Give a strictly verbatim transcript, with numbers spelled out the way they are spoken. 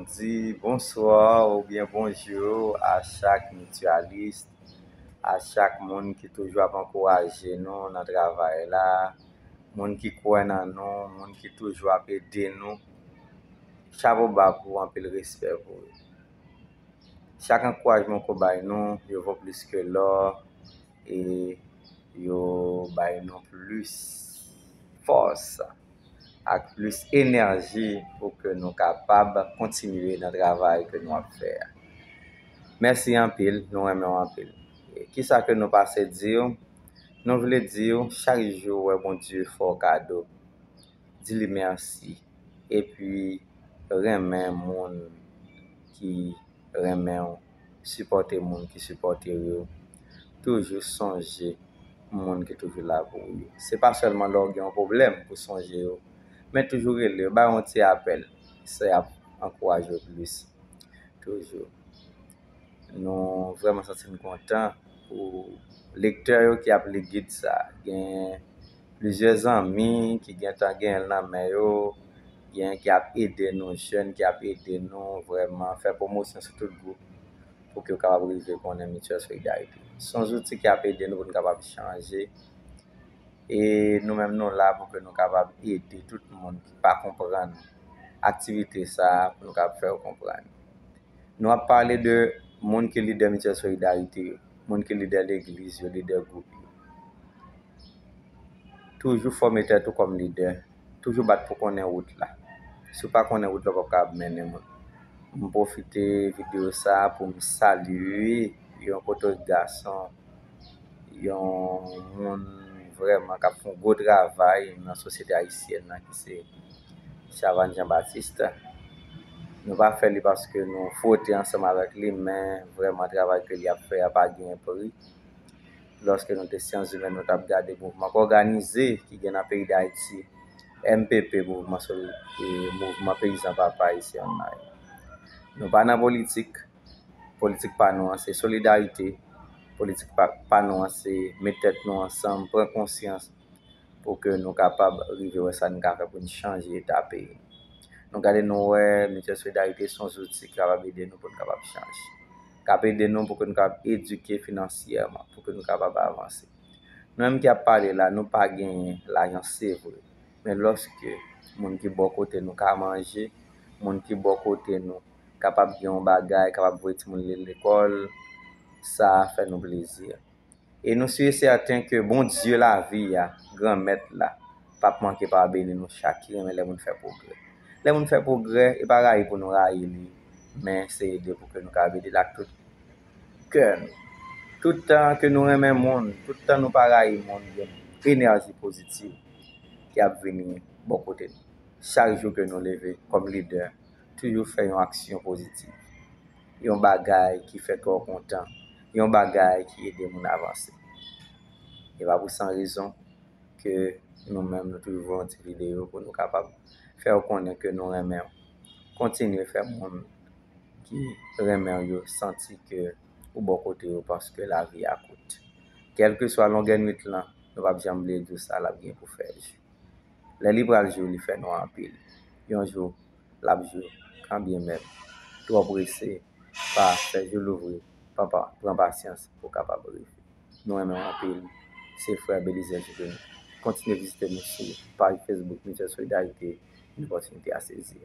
Di bonswa oubyen bonjou a chak mityalis, a chak moun ki toujou ap ankouraje nou nan travay la, moun ki kwè nan nou, moun ki toujou ap ede nou. Chapo ba pou ou, anpil respè pou ou. Chak ankourajman ke w bay nou, yo vo plis ke lò e yo bay nou plis fòs ak plis enèji pou ke nou kapab kontinye nan travay ke nou ap fè a. Mèsi anpil, nou renmen w anpil. E kisa ke nou pase di w? Nou vle di w, chak jou w wè Bondye fè w kado, di li mèsi. Epi renmen moun ki renmen w, sipòte moun ki sipòte w. Toujou sonje moun ki toujou la pou ou yo. Se pa sèlman lè w gen yon pwoblèm pou sonje yo, men toujou rele yo, ba yo yon ti apèl. Sa ap ankouraje w plis. Toujou. Nou vrèman santi n kontan pou lektè yo ki ap li gid sa. Gen plizyè zanmi ki gentan genyen l nan men yo, gen ki ap ede nou, jèn ki ap ede nou vrèman fè pwomosyon sou tout gwoup pou ke yo kapab rive konnen Mityèl Solidarite. Se yon zouti ki ap ede nou pou nou kapab chanje. E nou menm nou la pou ke nou kapab ede tout moun ki pa konprann aktivite sa a, pou nou kapab fè yo konprann. Nou ap pale de moun ki lidè Mityèl Solidarite yo, moun ki lidè legliz yo, lidè gwoup yo. Toujou fòme tèt ou kòm lidè, toujou bat pou konnen wout la. Si w pa konnen wout la, w p ap kapab mennen moun. M pwofite videyo sa a pou m salye yon kote gason, yon moun vrèman k ap fè yon gwo travay nan sosyete ayisyèn nan, ki se Chavannes Jean Baptiste. Nou pa fè li paske nou fwote ansanm avèk li, men vrèman travay ke li ap fè a pa gen pri. Lòske nou te syans imèn, nou t ap gade mouvman k òganize ki gen nan peyi Dayiti, M P P, mouvman soli-, e, mouvman peyizan papa isi an May. Nou pa nan politik. Politik pa nou an se solidarite. Politik pa, pa nou an se met tèt nou ansanm, pran konsyans pou ke nou kapab rive wè sa n ka fè pou n chanje eta peyi nou. Nou gade nou wè, Mityèl Solidarite se yon zouti ki kapab ede nou pou n kapab chanje. K ap ede nou pou ke nou kapab edike finansyèman, pou ke nou kapab avanse. Nou menm ki ap pale la, nou pa genyen lajan, se vre. Men lòske moun ki bò kote nou ka manje, moun ki bò kote nou kapab gen yon bagay, kapab voye timoun li lekòl, sa fè nou plezi. E nou si e sèten ke Bondye lavi a, Granmèt la, p ap manke pa beni nou chak ki renmen lè moun fè pwogrè. Lè moun fè pwogrè, e pa rayi pou nou rayi li, men se ede pou ke nou kapab ede l ak tout kè nou. Tout tan ke nou renmen moun, tout tan nou pa rayi moun, gen enèji pozitiv ki ap vini bò kote nou. Chak jou ke nou leve kòm lidè, toujou fè yon aksyon pozitiv. Yon bagay ki fè kè w kontan. Yon bagay ki ede moun avanse. E pa pou san rezon ke nou menm nou toujou voye yon ti videyo pou nou kapab fè w konnen ke nou renmen w. Kontinye fè moun ki renmen w yo santi ke ou bò kote yo, paske lavi a kout. Kèlkeswa longè nwit lan, nou p ap janm bliye di w sa, l ap gen pou fè jou. Lè li pral jou, li fè nwa anpil. Yon jou, l ap jou, kanbyenmenm twò prese, pa fè jou louvri, pa, pa, pran pasyans pou w kapab rive. Nou renmen w anpil. Se frè Belizaire Juvenal. Kontinye vizite nou sou paj Facebook Mityèl Solidarite, yon opòtinite a sezi.